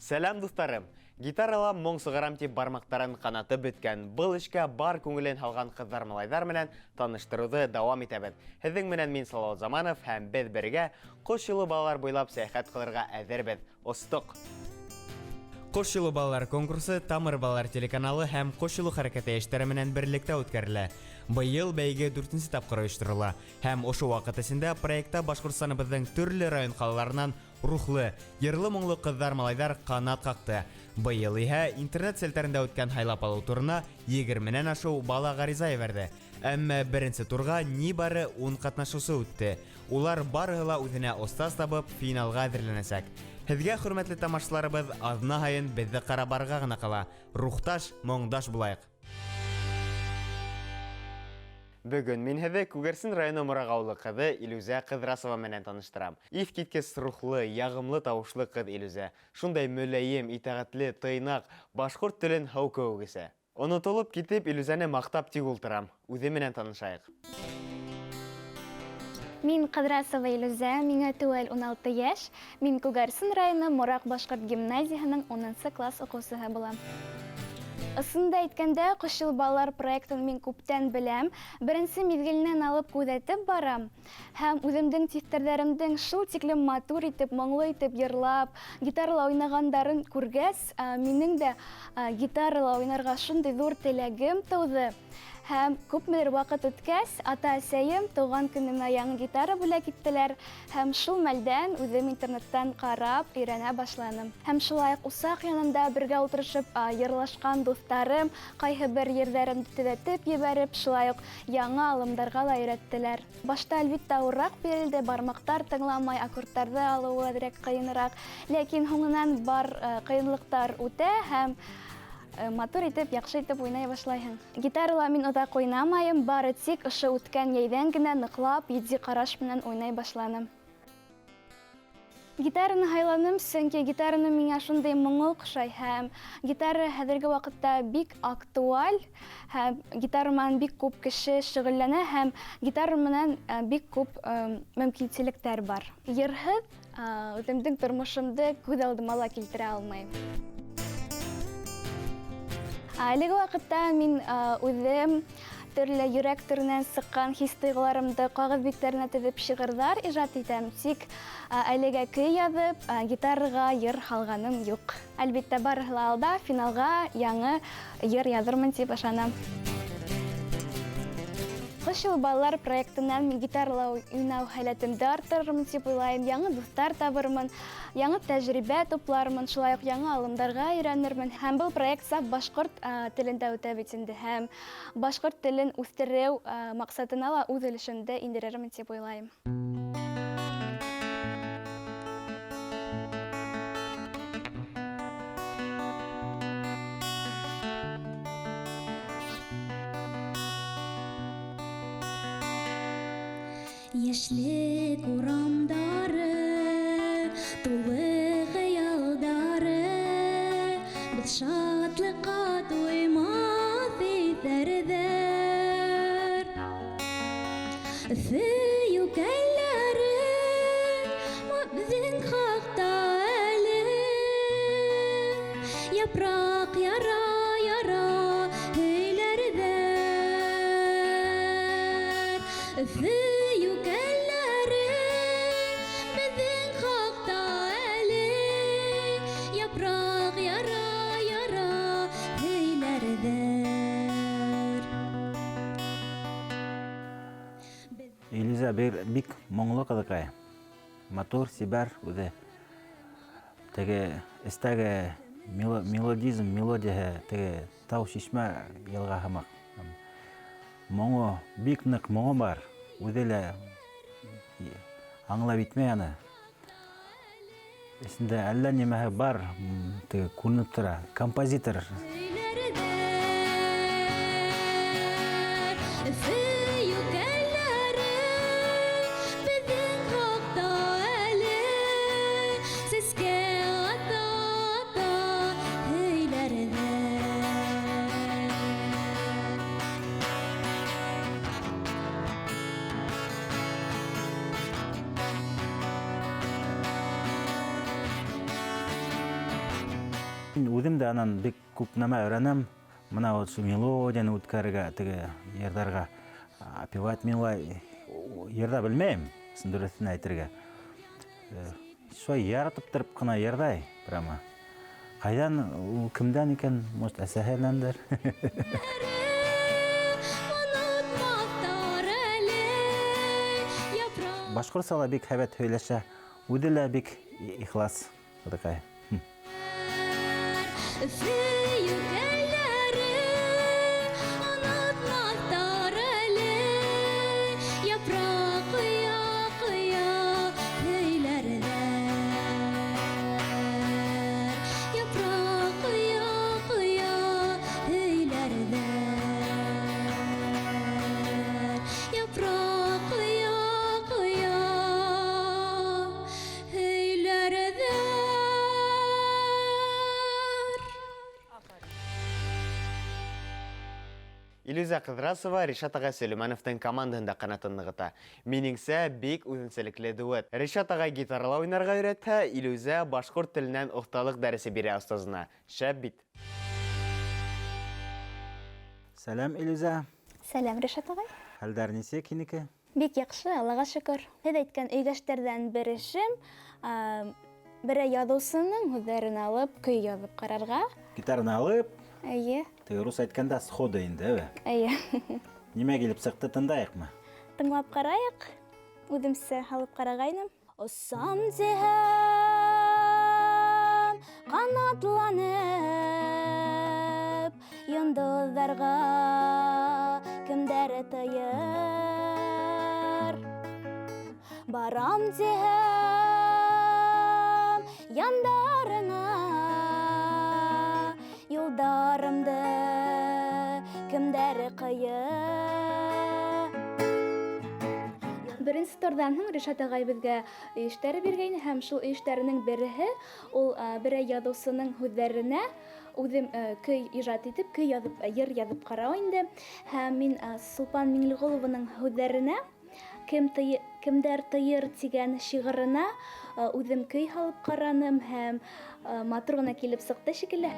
Сәләм, дуҫтарым! Гитарала моң сығарам тип бармаҡтарын ҡанатып бөткән, был эшкә бар күңелен һалған ҡыҙҙар-малайҙар менән таныштырыуҙы дауам итәбеҙ. Һеҙҙең менән мин Салауат Заманов һәм беҙ бергә Ҡош юлы балалар буйлап сәйәхәт ҡылырға әҙербеҙ. Остоҡ! Ҡош юлы балалар конкурсы Тамыр балалар телеканалы һәм Ҡош юлы хәрәкәте йәштәре менән берлектә үткәрелә. Быйыл бәйге дүртенсе тапҡыр ойошторола һәм ошо ваҡыт эсендә проектта Башҡортостаныбыҙҙың төрлө район-ҡалаларынан Рухлы, йырлы-моңло ҡыҙҙар-малайҙар ҡанат ҡаҡты. Быйыл иһә интернет селтәрендә үткән һайлап алыу турына егерменән ашыу бала ғариза ебәрҙе. Әммә беренсе турға нибары ун ҡатнашыусы үтте. Улар барыһы ла үҙенә остаз табып, финалға әҙерләнәсәк. Һеҙгә, хөрмәтле тамашасыларыбыҙ, аҙна һайын беҙҙе ҡарап барырға ғына ҡала. Рухташ, моңдаш булайыҡ! Бөгөн мин һеҙҙе Күгәрсен районы Мораға ауылы ҡыҙы Илүзә Ҡыҙрасова менән таныштырам. Иҫ киткес рухлы, яғымлы тауышлы ҡыҙ Илүзә. Шундай мөләйем, итәғәтле, тыйнаҡ, башҡорт телен һыу кеүек эсә. Онотолоп китеп, Илүзәне маҡтап тик ултырам. Үҙе менән танышайыҡ. Мин Ҡыҙрасова Илүзә, миңә теүәл 16 йәш. Мин Күгәрсен районы Мораҡ башҡорт гимназияһының унынсы класс уҡыусыһы булам. Ысынды әйткәндә, Ҡошъюл балалар проектын мин күптән беләм. Беренсе миҙгеленән алып күҙәтеп барам. Һәм үҙемдең тиҫтерҙәремдең шул тиклем матур итеп, моңло итеп йырлап, гитарала уйнағандарын күргәс, минең дә гитарала уйнарға шундый ҙур теләгем тыуҙы. Һәм күпмелер ваҡыт үткәс, ата-әсәйем тыуған көнөмә яңы гитара бүләк иттеләр, һәм шул мәлдән үҙем интернеттан ҡарап өйрәнә башланым. Һәм шулай уҡ усаҡ янында бергә ултырышып йырлашҡан дуҫтарым ҡайһы бер ерҙәремде төҙәтеп ебәреп, шулай уҡ яңы алымдарға ла өйрәттеләр. Башта, әлбиттә, ауырыраҡ бирелде, бармаҡтар тыңламай, аккордтарҙы алыуы әҙерәк ҡыйыныраҡ, ләкин һуңынан бар ҡыйынлыҡтар үтә һәм матур итеп, яҡшы итеп уйнай башлайһың. Гитарала мин оҙаҡ уйнамайым, бары тик ошо үткән йәйҙән генә ныҡлап, етди ҡараш менән уйнай башланым. Гитараны һайланым, сөнки гитараның миңә шундай моңо оҡшай һәм гитара хәҙерге ваҡытта бик актуаль һәм гитара менән бик күп кеше шөғөлләнә һәм гитара менән бик күп мөмкинселектәр бар. Йырһыҙ үҙемдең тормошомдо күҙ алдыма ла килтерә алмайым. Әлеге ваҡытта мин үҙем төрлө йөрәк түренән сыҡҡан хис-тойғоларымды ҡағыҙ биттәренә теҙеп шиғырҙар ижад итәм, тик әлегә көй яҙып, гитараға йыр һалғаным юҡ. Әлбиттә, барыһы ла алда, финалға яңы йыр яҙырмын тип ышанам. Ҡош юлы балалар проектынан мин гитарала уйнау һәләтемде арттырырмын тип уйлайым, яңы дуҫтар табырмын, яңы тәжрибә туплармын, шулай уҡ яңы алымдарға өйрәнермен. Һәм был проект саф башҡорт телендә үтә бит инде, һәм башҡорт телен үҫтереү маҡсатына ла үҙ өлөшөмдө индерермен тип уйлайым. Йәшлек урамдары, тулы хыялдары, беҙ шатлыҡҡа туймаҫ иҫәрҙәр. Өфө йүкәләре беҙҙең хаҡта әле, япраҡ яра-яра һөйләрҙәр. Өфө йүкәләре беҙҙең хаҡта әле, япраҡ яра-яра һөйләрҙәр. Илүзә бик моңло ҡыҙыҡай. Матур, сибәр үҙе. Теге эстәге мелодизм, мелодияһы теге тау шишмә йылға һымаҡ. Моңо, бик ныҡ моңо бар. Үҙе лә аңлап етмәй аны. Эсендә әллә нимәһе бар, теге күренеп тора. Композитор. Өфө йүкәләре беҙҙең хаҡта әле, сәскә ата-ата һөйләрҙәр. Мин үҙем дә анан бик күп нәмә өйрәнәм. Мына вот шу мелодияны үткәрергә, теге йырҙарға опевать мин улай йырҙа белмәйем, ысын дөрөҫөн әйтергә. Шулай яратып тороп ҡына йырҙай прямо. Ҡайҙан, ул кемдән икән, может, әсәһенәндер. Онотмаҫтар әле япраҡ. Башҡортса ла бик һәйбәт һөйләшә, үҙе лә бик ихлас ҡыҙыҡай. Өфө йүкәләре онотмаҫтар әле япраҡ ҡоя-ҡоя һөйләрҙәр. Япраҡ ҡоя-ҡоя һөйләрҙәр. Япраҡ ҡоя-ҡоя һөйләрҙәр. Илүзә Ҡыҙрасова Ришат ағай Сөләймәновтың командаһында ҡанатын нығыта. Минеңсә, бик үҙенсәлекле дуэт. Ришат ағай гитарала уйнарға өйрәтһә, Илүзә башҡорт теленән оҫталыҡ дәресе бирә остазына. Шәп бит. Сәләм, Илүзә. Сәләм, Ришат ағай. Хәлдәр нисек һинеке? Бик яҡшы, Аллаға шөкөр. Һеҙ әйткән өйҙәштәрҙән бер эшем, берәй яҙыусының һүҙҙәрен алып, көй яҙып ҡарарға. Гитараны алып? Эйе. Теге рус әйткәндә сходу инде, әбе? Эйе. Нимә килеп сыҡты, тыңдайыҡмы? Тыңлап ҡарайыҡ. Үҙемсә һалып ҡарағайным. Осам тиһәм, ҡанатланып, йондоҙҙарға кемдәр тыйыр? Барам тиһәм, яндарына, юлдарымды кемдәр ҡыйыр? Беренсе турҙан һуң Ришат ағай беҙгә өйөштәре биргәйне, һәм шул өйөштәренең береһе ул, берәй яҙыусының һүҙҙәренә үҙем, көй ижад итеп, көй яҙып, йыр яҙып ҡарау инде. Һәм мин, Сулпан Миңлеғолованың һүҙҙәренә Кемдәр тыйыр тигән шиғырына, үҙем көй һалып ҡараным һәм, матур ғына килеп сыҡты шикелле.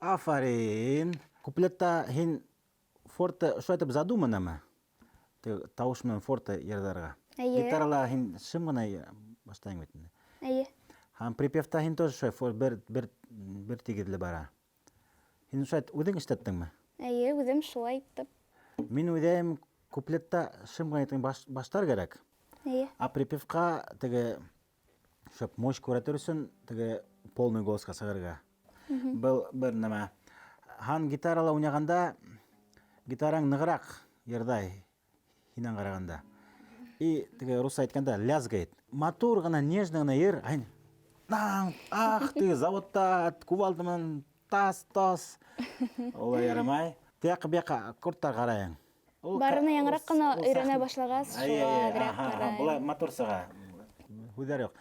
Афарин! Куплетта һин форте шулай итеп задуманамы? Теге тауыш менән форте йырҙарға. Эйе. Гитарала һин шым ғына баштайың бит инде. Эйе. Һәм припевта һин тоже шулай бер тигеҙле бара. Һин шулай үҙең эшләттеңме? Эйе, үҙем шулай итеп. Мин уйлайым, куплетта шым ғына итеп баштар кәрәк. Эйе. А припевка теге шөп мощь күрәтер өсөн теге полный голоска сығырға. Был бер нәмә. Һәм гитарала уйнағанда гитараң нығыраҡ йырҙай һинән ҡарағанда. И теге русса әйткәндә лязгает. Матур ғына, нежный ғына йыр. Ай, таң, ах, теге заводта кувалда менән тас, тас. Улай ярамай. Тияҡ-бияҡ аккордтар ҡарайың. Ул Барыны яңыраҡ ҡына ул өйрәнә сәхнә. башлағас, Ай, шуға ай, ай, әҙерәк аха, аха, ҡарайым. Былай матур сыға. Һүҙҙәр юҡ.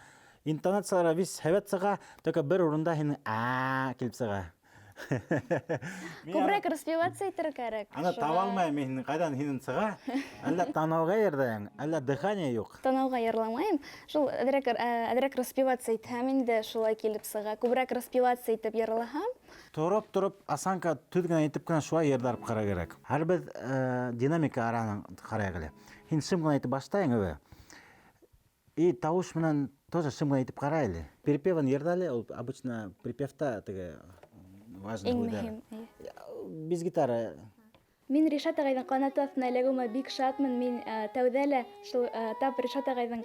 Интонациялар бис һәйбәт сыға, только бер урында һинең а килеп сыға. Күберәк распеваться итергә кәрәк. Ана Шуға таба алмайым мин һине, ҡайҙан һинең сыға? Әллә танауға йырҙайың, әллә дыхание юҡ. Танауға йырламайым. Шул әҙерәк распеваться итһәм инде шулай килеп сыға. Күберәк распеваться итеп йырлаһам. Тороп-тороп осанка төҙ генә итеп кенә шулай йырҙарып ҡарар кәрәк. Һәр беҙ динамика араһын ҡарайыҡ әле. Һин шым ғына итеп баштайың, әбе. И тауыш менән тоже шым ғына итеп ҡара әле. Припевын йырҙа әле, ул обычно припевта теге важный Иң уйҙар. мөһим, эйе. Без гитары. Мин Ришат ағайҙың ҡанаты аҫтына эләгеүемә бик шатмын. Мин тәүҙә лә шул тап Ришат ағайҙың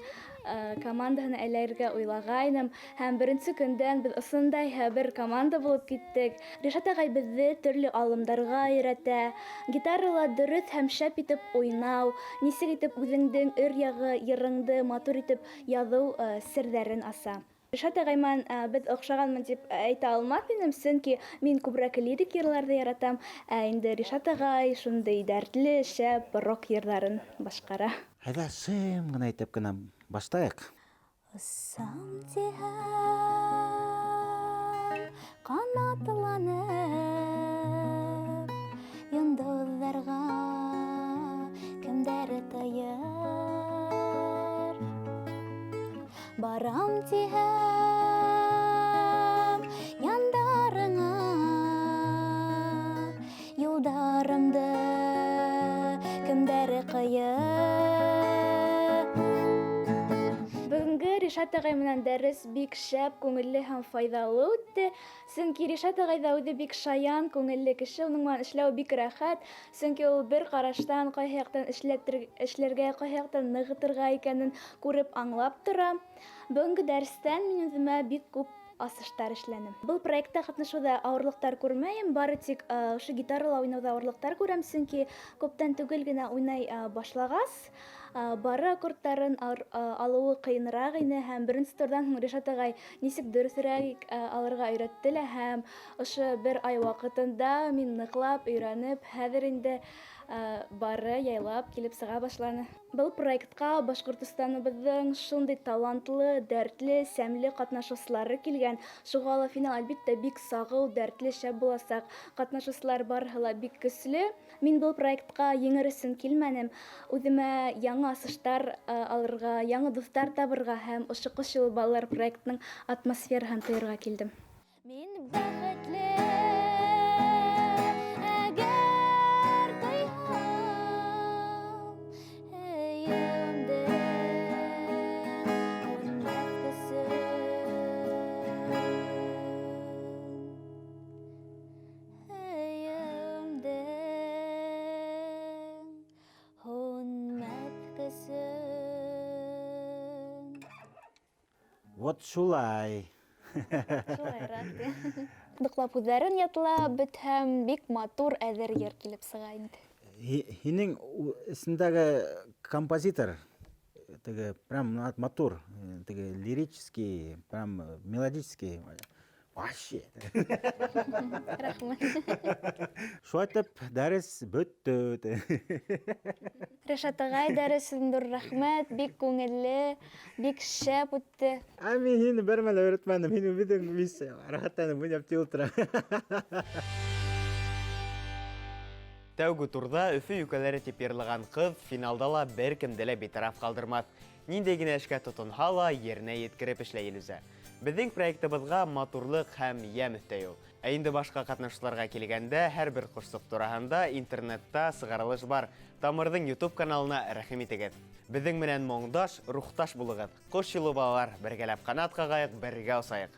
командаһына эләгергә уйлағайным. Һәм беренсе көндән беҙ ошондай бер команда булып киттек. Ришат ағай беҙҙе төрлө алымдарға өйрәтә. Гитарала дөрөҫ һәм шәп итеп уйнау, нисек итеп үҙеңдең өр яғы йырыңды матур итеп яҙыу серҙәрен аса. Ришат ағай менән беҙ оҡшағанмын тип әйтә алмаҫ инем, сөнки мин күберәк лирик йырларҙы яратам, ә инде Ришат ағай шундай дәртле, шәп рок йырҙарын башҡара. Әйҙә, шым ғына итеп кенә баштайыҡ. Осам тиһәм, ҡанатланып, йондоҙҙарға кемдәр тыйыр? Барам тиһәм яндарыңа, юлдарымды кемдәр ҡыйыр. Бөгөнгө Ришат ағай менән дәрес бик шәп, күңелле һәм файҙалы үтте. Сөнки Ришат ағай ҙа үҙе бик шаян, күңелле кеше, уның менән эшләү бик рәхәт. Сөнки ул бер ҡараштан ҡайһы яҡтан эшләргә, ҡайһы яҡтан нығытырға икәнен күреп аңлап тора. Бөгөнгө дәрестән мин үҙемә бик күп асыштар эшләнем. Был проектта ҡатнашыуҙа ауырлыҡтар күрмәйем, бары тик ошо гитарала уйнауҙа ауырлыҡтар күрәм, сөнки күптән түгел генә уйнай башлағас, бары аккордтарын алыуы ҡыйыныраҡ ине һәм беренсе турҙан һуң Ришат ағай нисек дөрөҫөрәк алырға өйрәтте лә, һәм ошо бер ай ваҡытында мин ныҡлап өйрәнеп, хәҙер инде бары яйлап килеп сыға башланы. Был проектҡа Башҡортостаныбыҙҙың шундай талантлы, дәртле, сәмле ҡатнашыусылары килгән. Шуға ла финал, әлбиттә, бик сағыу, дәртле, шәп буласаҡ. Ҡатнашыусылар барыһы ла бик көслө. Мин был проектҡа еңер өсөн килмәнем. Үҙемә яңы асыштар алырға, яңы дуҫтар табырға һәм ошо Ҡош юлы балалар проектының атмосфераһын тойорға килдем. Мин бәхетле, әгәр тойһам һөйөүемде һүнмәҫ көсөн. Һөйөүемдең һүнмәҫ көсөн. Вот шулай. Шулайыраҡ. Ныҡлап һүҙҙәрен ятлап бөтһәм, бик матур әҙер йыр килеп сыға инде. Һинең эсендәге композитор, теге прям матур, теге лирический, прям мелодический. Вообще. Рәхмәт. Шулай итеп, дәрес бөттө. Ришат ағай, дәресен ҙур рәхмәт, бик күңелле, бик шәп үтте. Ә мин һине бер мәле өйрәтмәнем, һин үҙең бис рәхәтләнеп уйнап тик ултыра. Тәүге турҙа Өфө йүкәләре тип йырлаған ҡыҙ финалда ла бер кемде лә битараф ҡалдырмаҫ. Ниндәй генә эшкә тотонһа ла, еренә еткереп эшләй Илүзә. Беҙҙең проектыбыҙға матурлыҡ һәм йәм өҫтәй ул. Ә инде башҡа ҡатнашыусыларға килгәндә, һәр бер ҡошсоҡ тураһында интернетта сығарылыш бар. Тамырҙың YouTube каналына рәхим итегеҙ. Беҙҙең менән моңдаш, рухташ булығыҙ. Ҡош юлы балалар, бергәләп ҡанат ҡағайыҡ, бергә осайыҡ.